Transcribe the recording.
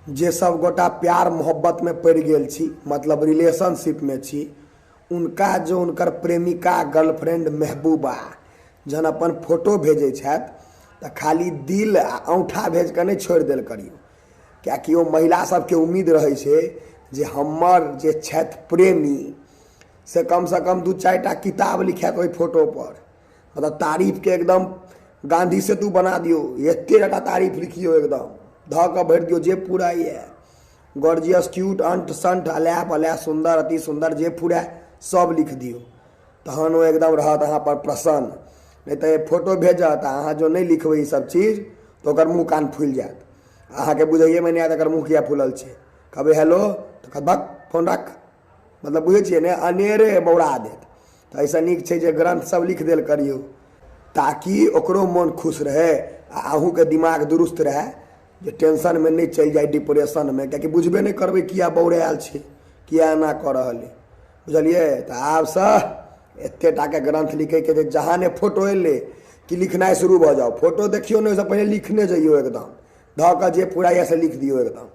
जे सब गोटा प्यार मोहब्बतमे पड़ि गेल छी, मतलब रिलेशनशिपमे छी, उनका जो हुनकर प्रेमिका गर्लफ्रेंड महबूबा जहन अपन फोटो भेजै छथि तऽ खाली दिल आ औँठा भेज कऽ नहि छोड़ि देल करियौ, किएकि ओ महिला सबके उम्मीद रहै छै जे हमर जे छथि प्रेमी से कमसँ कम 2-4 टा किताब लिखैत ओहि फोटोपर, मतलब तारीफके एकदम गांधी सेतु बना दियौ, एते टाटा तारीफ लिखियौ, एकदम धऽ कऽ भरि दियौ जे फुराइए, गॉर्जियस क्यूट अंट संट अलाय पलाय सुन्दर अति सुन्दर जे फुराय सब लिख दियौ, तहन ओ एकदम रहत अहाँ पर प्रसन्न। नहि तऽ फोटो भेजत आ अहाँ जो नहि लिखबै ई सब चीज तऽ ओकर मुँह कान फुलि जायत, अहाँके बुझैएमे नहि आयत एकर मुँह किया फुलल छै। कहबै हेलो तऽ कहत भक फोन राख, मतलब बुझै छियै ने, अनेरे बौरा देत। तऽ एहिसँ नीक छै जे ग्रन्थ सब लिख देल करियौ ताकि ओकरो मोन खुश रहै आ अहूँके दिमाग दुरुस्त रहै, जे टेंशनमे नहि चलि जाइ डिप्रेशनमे, कियाकि बुझबे नहि करबै किया बौरायल छै, किया एना कऽ रहल अइ, बुझलियै? तऽ आबसँ एते टाके ग्रन्थ लिखैके जे जहाँ ने फोटो एलै कि लिखनाइ शुरू भऽ जाउ, फोटो देखियौ ने ओहिसँ पहिने लिखने जइयौ, एकदम धऽ कऽ जे फुराइए से लिख दियौ एकदम।